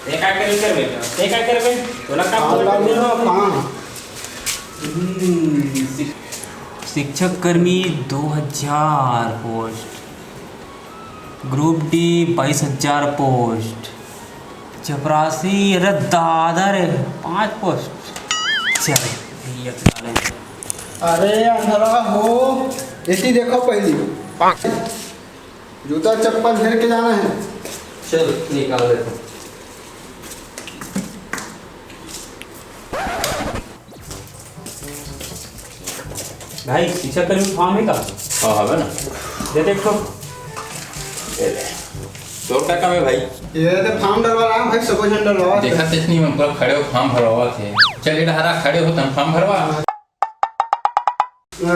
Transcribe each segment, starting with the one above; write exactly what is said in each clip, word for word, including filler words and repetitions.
ते काय करे कर बेटा? ते काय करबे? तोला का काम बोल लागू रहे ना, हो? काम। हम्म, शिक- शिक्षक कर्मी दो हजार पोस्ट, ग्रुप डी बाईस हजार पोस्ट, चपरासी, अरे दादा रे, पांच पोस्ट। चल, भैया चला ले। अरे अंधरा हो, एती देखो पहली। जूता चप्पल घेर के जाना है। चल, निकाल देता हूँ। भाई, शिक्षक कर्मी form है का? हाँ, हवे ना। दे देख तो। ये ले। तोर का काम है भाई? ये तो form डलवा रहा हूँ भाई, सबो झन डलवा। देखा तेच नहीं, मन पूरा खड़े हो, form भरवा थे। चल, ये हरा खड़े हो, तम form भरवा।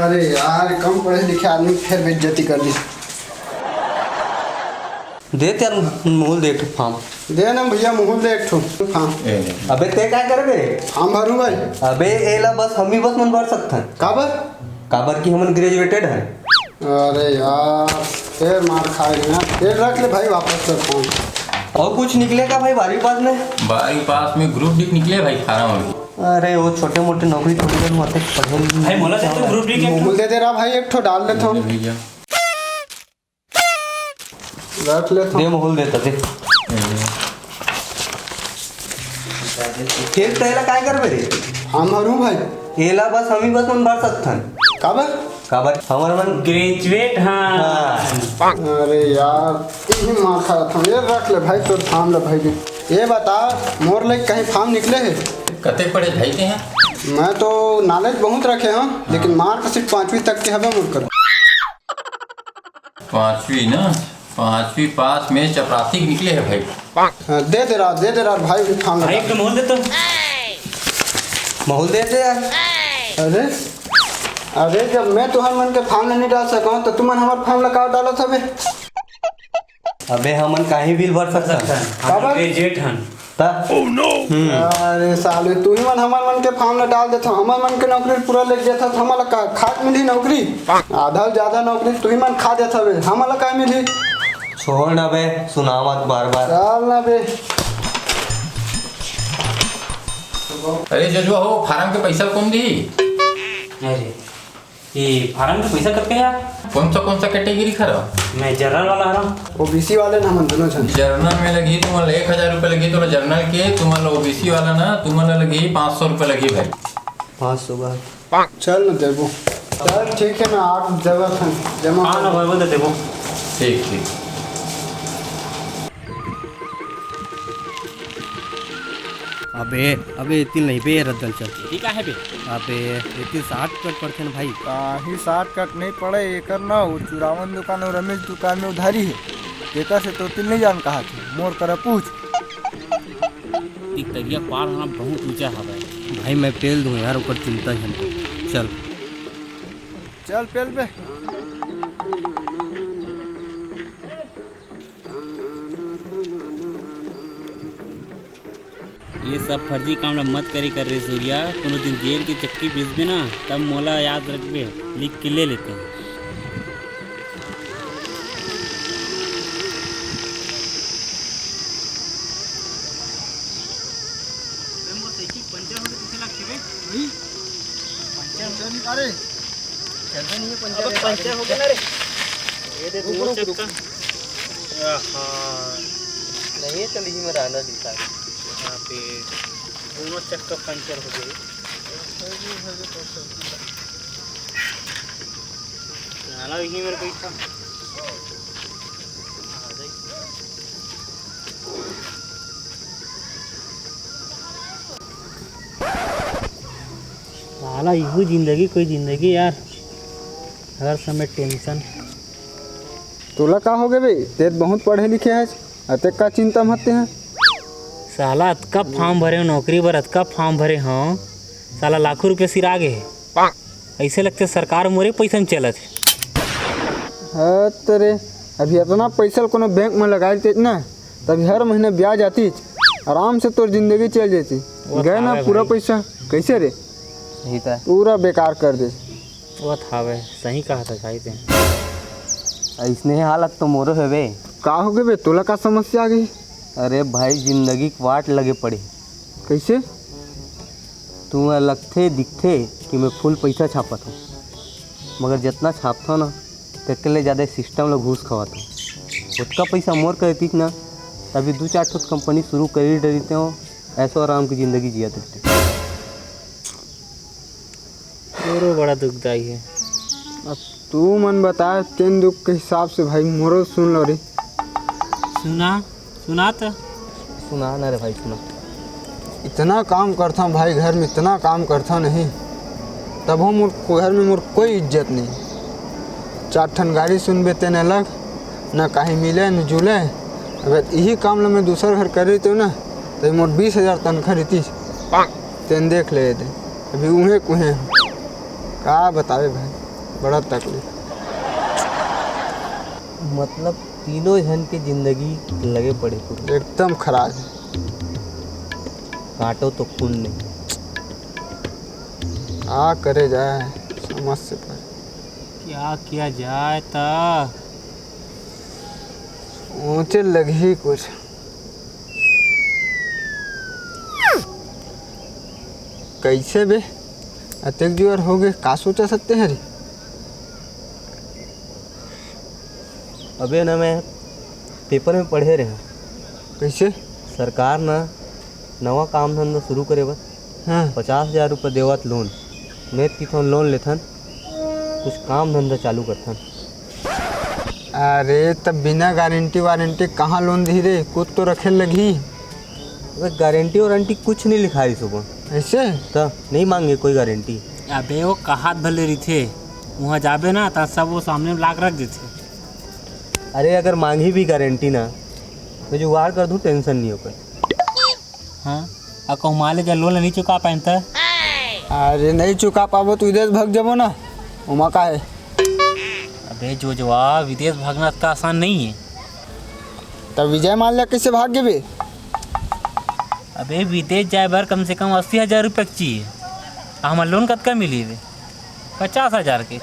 अरे यार, कम पढ़े लिखे आदमी फिर बेइज्जती कर दी। दे ते यार, मोहूल दे एक ठो form। दे ना भैया, मोहूल दे एक ठो form। ए ले। अबे ते काय करबे रे? Form भरूं भाई। अबे एला बस हम ही बस मन भर सकथन। काबर? काबर कि हमन graduated हन। अरे यार, फिर मार खाएगा ना। ये रख ले भाई वापस से form। और कुछ निकले का भाई बारहवीं पास में? बारहवीं पास में ग्रुप डी निकले भाई, फार्म अभी। अरे वो छोटे मोटे नौकरी थोड़ी करूँ, अतेक पढ़े नहीं। भाई, मोला दे तो ग्रुप डी के। मोहूल दे दे रहा भाई, एक ठो डाल लेता हूँ। भैया। रख लेता हूँ। दे, मोहूल देता दे। फिर तेला काय करबे रे? हम भरूं भाई। एला बस हम ही बस मन भर सकथन। काबर? काबर? हमर मन graduate हन। हाँ। अरे यार, इही मार खात हूँ। ये रख ले भाई, तोर form ले भाई दे। ये बता, मोर लायक कहीं form निकले हे? कते पढ़े भाई ते हैं? मैं तो knowledge बहुत रखे हूँ, लेकिन हाँ। Mark सिर्फ पांचवी तक के हवे मोर कर। पांचवी ना, पांचवी पास में चपरासी निकले है भाई। हाँ, दे दे रहा, दे दे रहा भाई, भी form भाई, लगा। एक तो मोहूल दे तो। मोहूल दे दे यार। अरे, अरे, जब मैं तुहर मन के form नहीं डाल सकूँ, तो तुमन हमार form लगा डालो सबे। अबे, हमन काहीं बिल भर सकथन। हम काबर? Graduate हन। ता? हम्म। अरे साले, तू ही मन हमर मन के form ला डाल देथो, हमर मन के नौकरी पूरा लेके जाथो, तो हमन ला का खात मिलही नौकरी? आधा ले ज्यादा नौकरी तू ही मन खा देथो बे, हमन ला का मिलही? छोड़ ना बे, सुना मत बार बार। चल ना बे। अरे जजुआ हो, फार्म के पैसा कौन दी? अरे, ये फार्म के पैसा कतका हे यार? कौन सा, कौन सा कैटेगरी खा रहा? मैं जनरल वाला हरा। ओबीसी वाले ना, हम दोनों जन। जनरल में लगी तुम्हारा एक हजार रुपये लगी, तो जनरल के तुम्हारा ओबीसी वाला ना, तुम्हारा लगी पाँच सौ रुपये लगी भाई। पाँच सौ बात। चल न देबो। चल ठीक है, मैं आठ जगह था जमा हाँ कर ना, भाई, बोल दे देबो। ठीक, ठीक। अबे, अबे, एतिल नहीं बे, रद्दल चल। ठीक आहे बे। अबे, एतिल shortcut पड़थे न भाई। काहीं shortcut नहीं पड़े, एकर ना, वो चुरावन दुकान और रमेश दुकान में उधारी है, तेकर से तोतिल नहीं जान कहा थे, मोर करा पूछ। एक तरिया पार होना बहुत ऊंचा हवे। भाई, मैं पेल दूं यार, ओकर चिंता झन। चल। चल, पेल बे। ये सब फर्जी काम ला मत करी कर रे सूर्या, कोनो दिन जेल के चक्की पीसबे ना, तब मोला याद रखबे, लिख के ले लेते हैं। अरे मोर साइकिल पंचर होगे, पीछे लग के बे। वही। पंचर होगे नहीं, अरे। चलता नहीं है पंचर। अबे पंचर होगे ना रे। ये दे, रुक, दोनों रुक, रुक। चक्का। आहा। नहीं है, चल, यही में रहना दिखा। यहाँ पे दोनों चक्का पंचर होगे। साला यही मेरे को इतना साला इहू जिंदगी कोई जिंदगी यार, हर समय tension। तोला का होगे बे? ते त बहुत पढ़े लिखे हस, अतेक का चिंता म हते हैं? साला अतका form भरे हूँ नौकरी बर, अतका form भरे हूँ, साला लाखों रुपया सिरा गे हे। अइसे लगथे सरकार मोरे पइसा म चलत हे। हाँ त रे, अभी अतना पइसा ल कोनो बैंक म लगाए देतेच ना, त अभी हर महीना ब्याज आतिच, आराम से तोर जिंदगी चल जातिच। वो गए ना हावे पूरा भाई। पइसा, कइसे रे? सही त। पूरा बेकार कर दे। वो हावे, सही कहा था भाई ते। अइसने हालत तो मोरो हे बे। का होगे बे? तोला का समस्या आ गई? अरे भाई, जिंदगी के वाट लगे पड़े। कइसे? तुमन लगथे दिखथे कि मैं फुल पइसा छापत हंव, मगर जतना छापथंव ना, तेकर ले जादा सिस्टम ल घूस खवाथंव। ओतका पइसा मोर करा रहितिस ना, त अभी दू चार ठो कंपनी शुरू कर ही डरितेंव, ऐशो आराम के जिंदगी जियत रहितेंव। तोरो बड़ा दुखदाई हे। अब तुमन बता, तेन दुख के हिसाब से भाई मोरो सुन लो रे। सुना, सुना त। सुना ना रे भाई, सुना। इतना काम करथंव भाई, घर में इतना काम करथंव नहीं, तभो मोर घर में मोर कोई इज्जत नहीं। चार ठन गारी सुनबे तेन अलग, न कहीं मिले न जुले। अगर इही काम ल मैं दूसर घर करे रहितेंव ना, त मोर बीस हजार तनखा रहितिस। तेन देख ले दे, अभी उहें कुहें हंव। का बतावे भाई, बड़ा तकलीफ। मतलब तीनों झन के जिंदगी लगे पड़े पूरा। एकदम खराब हे। काटो तो खून नहीं। का करे जाए, समझ से परे। क्या किया जाए त? सोचे लगही कुछ। कइसे बे? अतेक जुआर होगे, का सोचा सकते हैं रे? अबे ना, मैं पेपर में पढ़े रहेंव। कइसे? सरकार ना नवा काम धंधा शुरू करे बर हाँ। पचास हजार रुपये देवत लोन। मैं कहिथंव लोन लेथन, कुछ काम धंधा चालू करथन। अरे, तब बिना गारंटी वारंटी कहाँ लोन दिही रे? कुछ तो रखे लगही। अबे, गारंटी वारंटी कुछ नहीं लिखाइस ओमा। अइसे? त नहीं मांगे कोई गारंटी। अबे, वो कहात भले रहिथे, उहाँ जाबे ना, त सब वो सामने में लाके रख देथे। अरे, अगर मांगही भी गारंटी ना, मैं जुगाड़ कर दूँ, टेंशन नहीं ओकर। हाँ, अउ कहूँ मान ले जा लोन ल नहीं चुका पाएन त? अरे, नहीं चुका पाबो त विदेश भग जाबो ना, ओमा का हे? अबे जोजवा, विदेश भागना इतना आसान नहीं है। तब विजय माल्या कइसे भाग गेबे? अबे विदेश जाए बर कम से कम अस्सी हजार रुपये के चाहिए। आ हमर लोन कतका मिली बे? पचास हजार के।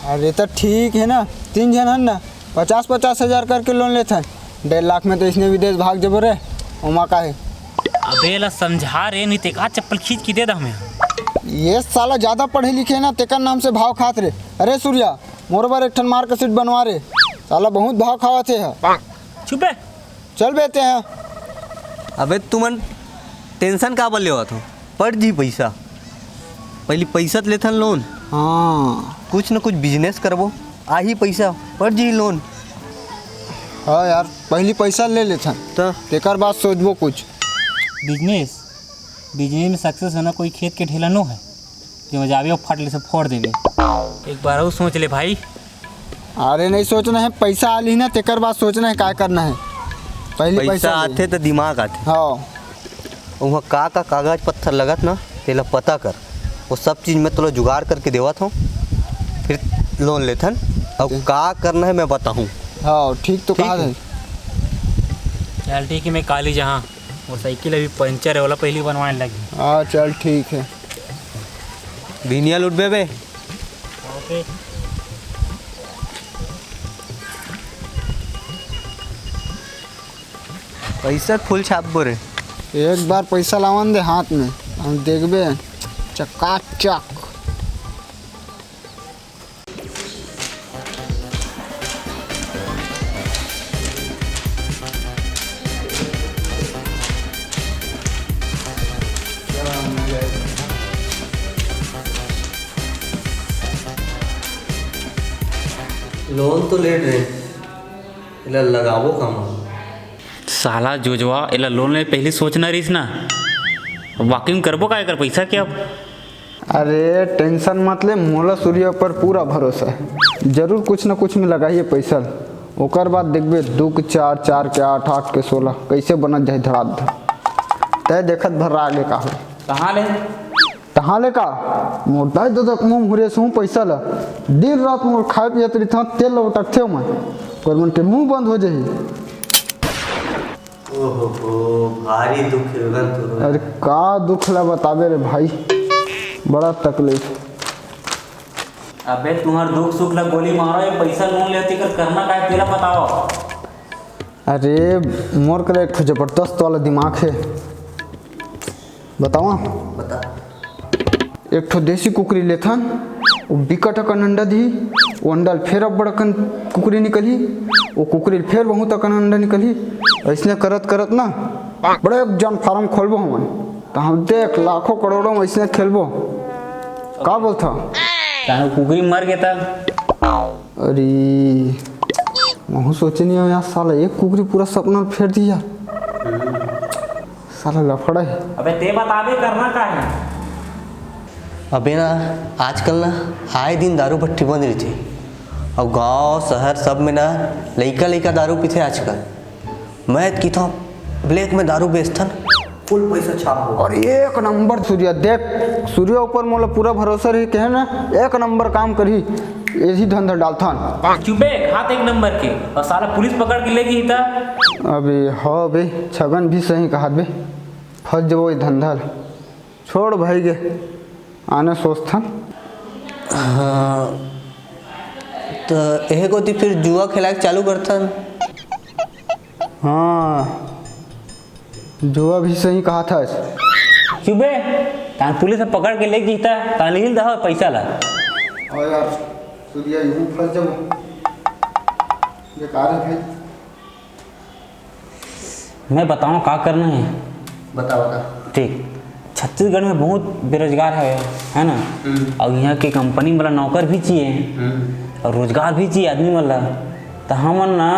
अरे त ठीक हे ना, तीन झन हन ना, पचास पचास हजार करके लोन लेथन, डेढ़ लाख में त इसने विदेश भाग जबो रे, ओमा का हे। अबे ला समझा रे, नहीं ते का चप्पल खींच के दे दा हमें। ये साला ज्यादा पढ़े लिखे ना, तेकर नाम से भाव खात रे। अरे सूर्या, मोर बर एक ठन मार्कशीट बनवा रे, साला बहुत भाव खावत हे ह। चुप बे। चल बे तेहा। अबे तुमन टेंशन काबर लेवत हो? पट जी पइसा। पहिली पइसा त लेथन लोन। हाँ। कुछ न कुछ बिजनेस करबो, आही पइसा, पट जी लोन। हाँ यार, पहिली पइसा ले लेथन। त? तेकर बाद सोचबो कुछ। बिजनेस, बिजनेस में सक्सेस होना कोई खेत के ढेला नो है। जेमा जाबे अउ फट ले से फोड़ देबे। एक बार अउ सोच ले भाई। अरे नहीं सोचना है, पइसा आ लिही ना, तेकर बाद सोचना है का करना है। पहिली पइसा पइसा ले। आथे त दिमाग आथे। हाँ। उहाँ का का कागज पत्थर लगत ना, तेला पता कर। वो सब चीज मैं तोला जुगाड़ करके देवत हूँ, फिर लोन लेथन। अउ ठीक। का करना है मैं बताहूँ। हाँ, ठीक तो ठीक कहा है। है। चल ठीक है, मैं काली जहाँ वो साइकिल अभी पंचर है, ओला पहिली बनवाए लगी। हाँ, चल ठीक है। बिनिया लुटबे बे। ओके। पइसा फुल छापबो रे। एक बार पइसा लावन दे हाथ में, हम देखबे चकाचक। लोन तो ले डरेन, एला लगाबो कामा? साला जोजवा, एला लोन ले पहिली सोचना रहिस ना। वॉकिंग करबो का एकर पइसा के अब? अरे टेंशन मत ले, मोला सूर्या ऊपर पूरा भरोसा है, जरूर कुछ ना कुछ में लगाही पइसा ल। ओकर बाद देखबे दू के चार, चार के आठ, आठ के सोलह, कइसे बनत जाही धड़ाधड़। तय देखत भर आगे का हो। कहाँ ले? तहाँ ले का? मोर दाई ददा के मुंह हुरे सूं पइसा ल। दिन रात मोर खाए पियत रहिथंव, तेल ल उटकथेंव मैं। ओकर मन के मुंह बंद हो जाही। ओहो हो, भारी दुख हे गगन तोरो। अरे का दुख ला बताबे रे भाई, बड़ा तकलीफ। अबे तुंहर दुख सुख ला गोली मारो, ये पइसा लोन लेती कर करना का हे तेला बताओ। अरे, मोर करा एक ठो जबरदस्त वाला दिमाग हे, बतावा। बता। एक ठो देसी कुकरी लेथन, वो बिकट अकन अंडा दिही, वो अंडा ल फेर अब्बड़ अकन कुकरी निकलही, वो कुकरी ल फेर बहुत अकन अंडा निकलही। अइसने करत करत ना बड़े एक जन फार्म खोलबो हमन, त हम देख लाखों करोड़ों में अइसने खेलबो। का बोलथा? ताहू कुकरी मर गे त? अरे, महू सोचे नहीं हो यार, साला एक कुकरी पूरा सपना ल फेर दिही यार। साला लफड़ा हे। अबे ते बताबे करना का हे? अबे ना, आजकल ना आए दिन दारू भट्टी बंद रहिथे, अउ गांव शहर सब में ना लइका लइका दारू पीथे आजकल। मैं त किथों ब्लैक में दारू बेचथन, फुल पैसा छाप हो। और एक नंबर सूर्या, देख सूर्या ऊपर मोला पूरा भरोसा रही, कहे ना एक नंबर काम करही, यही धंधा डालथन। चुपे, हाथ एक नंबर के, और साला पुलिस पकड़ के ले गई था। अबे हो बे, छगन भी सही कहा बे, फंस जबो ये धंधा ल। छोड़ भाई गे, आने सोचथन। हाँ, त एहे कोती फिर जुआ खेलाए के चालू करथन। हाँ, जुआ भी सही कहा था। चुपे, तान पुलिस ह पकड़ के ले गई था, तान लिहिल दहा पैसा ला। और यार, सूर्या यूं फंस जाबो। बेकार है भाई। मैं बताऊँ का करना है? बता, बता। ठीक, छत्तीसगढ़ में बहुत बेरोजगार है, है ना? हम्म। और यहाँ के कंपनी वाला नौकर भी चाहिए, हम्म। और रोजगार भी चाहिए आदमी वाला। तो हमन ना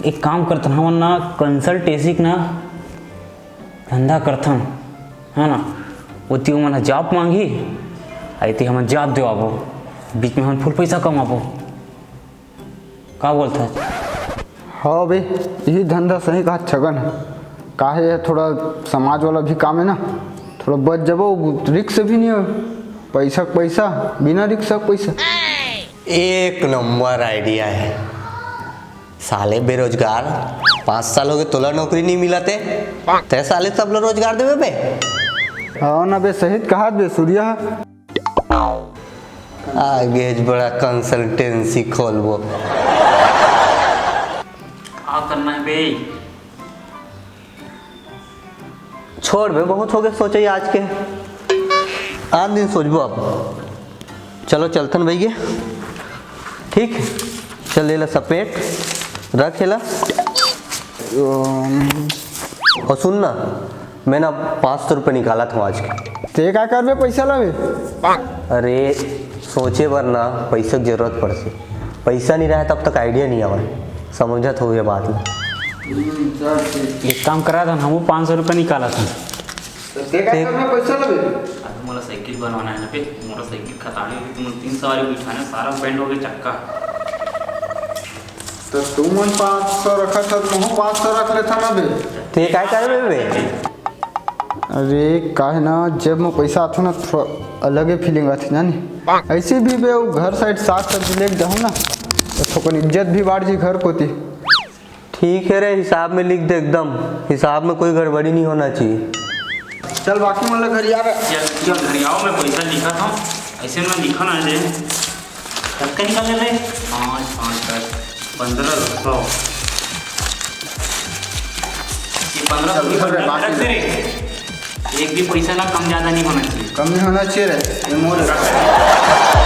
एक काम करथन, हमन ना कंसल्टेंसी के ना धंधा करथन, है ना? ओती ओमन ह जॉब मांगही, आ एती हमन जॉब देवाबो, बीच में हमन फुल पैसा कमाबो। का बोलथस? हाँ बे, यही धंधा सही कहा छगन है। काहे, थोड़ा समाज वाला भी काम है ना, थोड़ा बच जबो, रिस्क भी नहीं हो, पैसा के पैसा, बिना रिस्क के पैसा। एक नंबर आइडिया है। साले बेरोजगार, पाँच साल हो गए, तोला नौकरी नहीं मिला ते, ते साले सब लो रोजगार देवे बे। हाँ ना बे, सही कहा बे सूर्या। आगे बड़ा कंसल्टेंसी खोलबो। का करना है बे? छोड़ बे, बहुत हो गए सोचे आज के, आन दिन सोचबो अब। चलो चलथन भैया, ठीक, चल ले ला सपेट, रख एला। और सुन ना, मैं ना पाँच सौ रुपये निकालत हूँ आज के। ते का करबे पैसा ला बे? अरे, सोचे बर ना पैसा के जरूरत पड़थे। पैसा नहीं रहा तब तक आइडिया नहीं आवे। समझत हो ये बात ला। एक काम करा था, हमू पाँच सौ रुपये निकालत हन। तो ते का करबे पैसा ला बे? अभी मोला साइकिल बनवाना है ना बे, मोटरसाइकिल खताड़ी हुई, तुम तीन सवारी बिठाने, सारा बेंड हो गया चक्का। तो तुमन पाँच सौ रखत हव, महू पाँच सौ रख लेथन ना बे। ते काय करबे बे? अरे काहे ना, जेब में पैसा आथे ना, थोड़ा अलगे फीलिंग आथे जाने। ऐसे भी बे, वो घर साइड साग सब्जी लेके जाहूँ ना, तो थोकन इज्जत भी बाढ़ जी घर कोती। ठीक है रे, हिसाब में लिख दे एकदम, हिसाब में कोई गड़बड़ी नहीं होना चाहिए। चल बाकी मन ला घर यार। चल, चल घर आओ, मैं पैसा लिखा था, ऐसे ना लिखा ना जे। कतका निकाल ले रे? पाँच, पाँच, दस, पन्द्रह, सौ। ये पन्द्रह सौ चल, की इधर बंडल बाकी रख दे रे। एक भी पैसा ना कम ज्यादा नहीं होना चाहिए। कम नहीं होना चाहिए रे, ये मोर है।